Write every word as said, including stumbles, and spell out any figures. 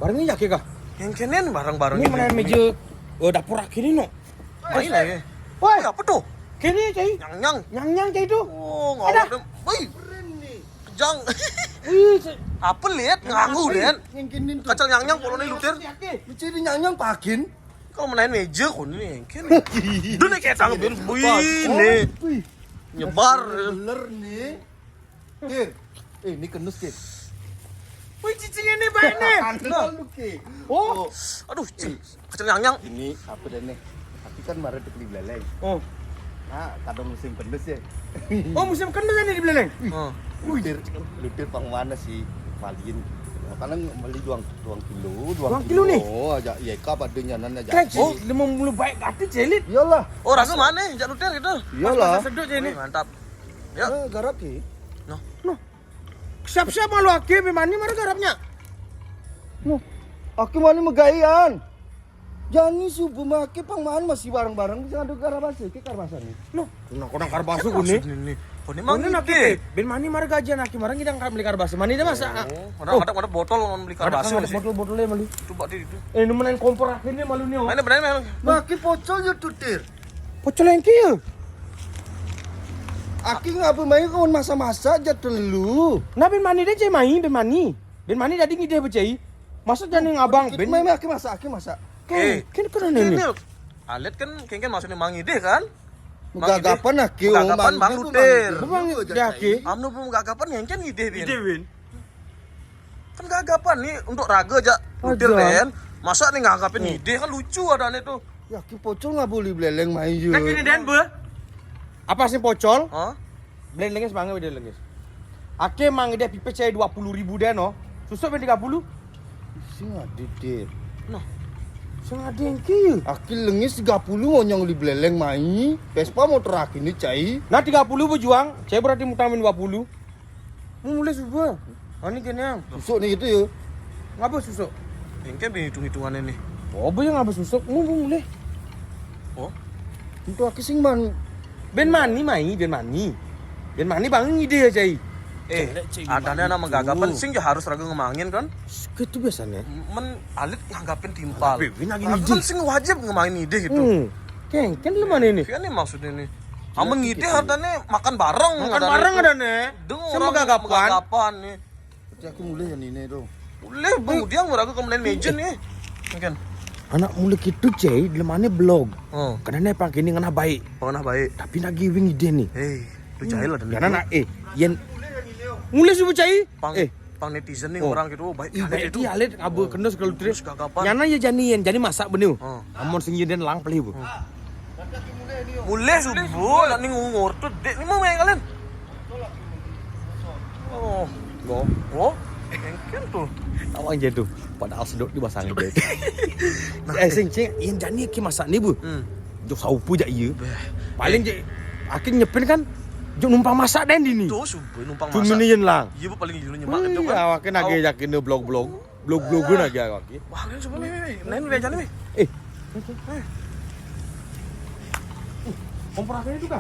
Bareng ni jake kah? Yang kenen bareng-bareng. Ini mana meja, eh, dapur akhir ni, no. Main aja. Woi, apa tuh? Kene cai. Nyang-nyang. Nyang-nyang cai tu. Oh, ngawak deh. Woi. Kejang. Apa lihat? Nganggu, lihat. Yang kene tu. Kacang nyang-nyang, kalau ni lutir. Cai nyang-nyang pakin. Kalau main meja, kau ni yang kene. Duh, ni kayak tangan ben. Wih, ni. Nyebar. Beler ni. Kir. Eh, ini kenus, Kir. Wih, cicingnya ni baik ni. Nah. Lu, Kir. Oh. Aduh, cing. Kacang nyang-nyang. Ini apa dah ni? Tapi kan marah tu beli belaleng. Oh. Nah, kadang musim kenus ya. Oh, musim kenus ni di belaleng. Wih. Lutir, lutir pang mana sih? Palin. Kadang beli dua, dua kilo, dua kilo ni. Oh, aja. Iya, kau pada nyanan aja. Kan, oh, lima puluh baik kata celit. Iyalah. Oh, rasa mana? Jak lutir gitu. Iyalah. Sedut je ni. Mantap. Ya. Eh, garap ki. Noh. Noh. Siap-siap malu aki, bemani mara garapnya. Noh. Aki mani megaian. Jani subuh make pang maan masih bareng-bareng, jangan ada garap hasil, ke karbasa ni. Noh. Kena kena karbasa kuni. Kuni nak kita. Bemani mara gajian aki, mara ngidang beli karbasa. Mani dah masak. Oh, ada botol beli karbasa. Ada botol-botolnya malu. Coba di itu. Eh, ini main kompor akhirnya malu ni. Mana benar memang. Make pocol je tutir. Pocol yang kia. Aki ngapa mai kawan masak-masak jat telu. Nah, ben mani deh cai mai, ben mani. Ben mani tadi ngideh becai. Masa jani ngabang ben mai, aki masak, aki masak. Kan, kan kena ni. Alet kan kengken maksudnya mangideh kan? Megagapan aki, megagapan bang lutir. Bang aki. Amnu pun megagapan kengken ngideh ben. Ngideh ben. Kan gagapan ni untuk raga jak lutir, Den. Masa ni nganggapin ide kan lucu ada ni tu. Ya, ki pocol nggak boleh beleleng main je. Kan kini, Den, be. Apa sih pocol? Hah? Beleleng semangat, beleleng. Ake mang ide pipe cai dua puluh ribu, Den, no. Susuk ben tiga puluh. Sing ada, Den. Nah. Sing ada yang kia. Aki lengis tiga puluh ngonyong li beleleng main. Vespa motor aki ni cai. Nah, tiga puluh berjuang, cai berarti mutangin dua puluh. Mu mulai subuh. Ani kene yang. Susuk ni gitu ya. Ngapa susuk? Engke be hitung-hitungannya ni. Oh, be yang ngapa susuk? Mu, mu mulai. Oh. Untuk aki sing man. Ben mani mai, ben mani. Ben mani bang ide ya, cai. Eh, adanya nama gagapan sing ya harus ragu ngemangin kan? Itu biasanya. Men alit nganggapin timpal. Bebin lagi ide. Kan sing wajib ngemangin ide gitu. Hmm. Keng, kan lu mana ini? Kan ini maksudnya nih. Amun ngidih hartanya makan bareng. Makan bareng ada nih. Deng orang gagapan nih. Berarti aku mulai yang ini tuh. Mulai bang udiang meragu kemudian meja nih. Kan. Anak mulai gitu cai, dalam mana blog. Oh. Karena nih pang kini ngena baik. Pang ngena baik. Tapi lagi wing ide nih. Hei, tu jahil ada. Karena nak eh, yen mulai subuh cai. Pang eh pang netizen nih orang gitu, oh, baik. Ih, baik itu. Alit ngaba kena sekali terus. Nyana ya jani yen, jani masak benih. Oh. Amun sing yen lang pelih bu. Mulai subuh nak ning ngurtut dek ni mau main kalian. Oh, oh, oh. Engken tuh. Awang je tuh. Padahal sedot di basang je. Eh sing cing, yen jani ki masak ni bu. Hmm. Jok saupu jak iya. Paling je akin nyepin kan jok numpang masak den dini. Tuh subuh numpang masak. Cuma ni yen lang. Iya bu paling iya nyemak gitu kan. Awak kan agak yakin blog-blog. Blog-blogan aja kaki. Wah, kalian coba nih, nih, nih. Lain udah jalan nih. Eh. Eh. Kompor akhirnya juga.